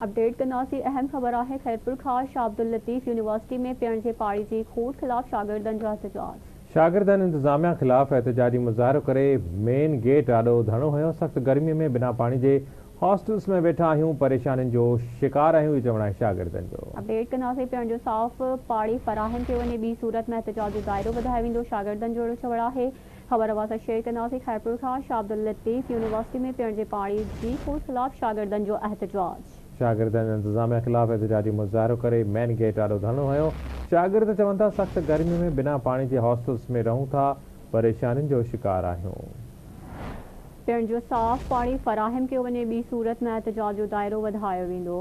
Update ڪنداسين اهم خبر آهي خيرپور کان شاهه عبداللطيف يونيورسٽي ۾ پيئڻ جي پاڻي جي کوٽ خلاف شاگردن جو احتجاج. شاگردن انتظاميا خلاف احتجاجي مظاهرو ڪري مين گيٽ آڏو ڌرڻو هنيو، سخت گرمي ۾ بنا پاڻي جي هاسٽلز ۾ ويٺا آهيون، پريشانين جو شڪار آهيون اهو چوڻ آهي شاگردن جو. اپڊيٽ ڪنداسين پيئڻ جو صاف پاڻي فراهم ڪيو وڃي ٻي صورت ۾ احتجاج جو دائرو وڌايو ويندو شاگردن جو اهڙو چوڻ آهي خبر اوهان سان شيئر ڪنداسين خيرپور کان شاهه عبداللطيف يونيورسٽي ۾ پيئڻ جي پاڻي جي کوٽ خلاف شاگردن جو احتجاج. شاگردن انتظاميا خلاف احتجاجي مظاهرو ڪري مين گيٽ آڏو ڌرڻو هنيو، شاگرد چون ٿا سخت گرمي ۾ بنا پاڻي جي هاسٽلز ۾ رهون ٿا، پريشانين جو شڪار آهيون. پيئڻ جو صاف پاڻي فراهم ڪيو وڃي ٻي صورت ۾ احتجاج جو دائرو وڌايو ويندو.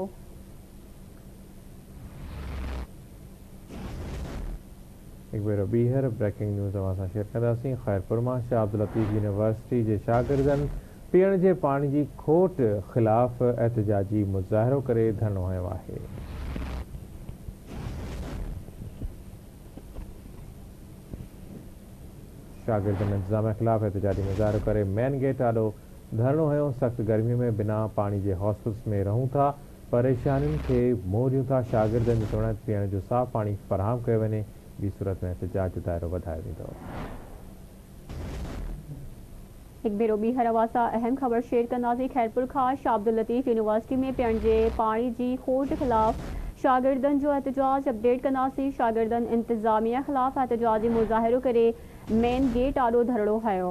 هڪ ڀيرو ٻيهر بريڪنگ نيوز اوهان سان شيئر ڪنداسين خيرپور مان شاهه عبداللطيف يونيورسٽي جي شاگردن پيئڻ جي پاڻي جي کوٽ خلاف احتجاجي مظاهرو ڪري ڌرڻو هنيو آهي. شاگردن انتظاميا خلاف احتجاجي مظاهرو ڪري مين گيٽ آڏو ڌرڻو هنيو سخت گرمي ۾ بنا پاڻي جي هاسٽلز ۾ رهون ٿا پريشانين کي منهن ڏيون ٿا، شاگردن جو چوڻ آهي ته پيئڻ جو صاف پاڻي فراهم ڪيو وڃي، ٻي صورت ۾ احتجاج جو دائرو وڌايو ويندو. هڪ ڀيرو ٻيهر اوهان سان اهم خبر شيئر ڪنداسين خيرپور کان شاهه عبداللطيف يونيورسٽي ۾ پيئڻ جي پاڻي جي کوٽ خلاف شاگردن جو احتجاج اپڊيٽ ڪنداسين شاگردن انتظاميا خلاف احتجاجي مظاهرو ڪري مين گيٽ آڏو ڌرڻو هنيو.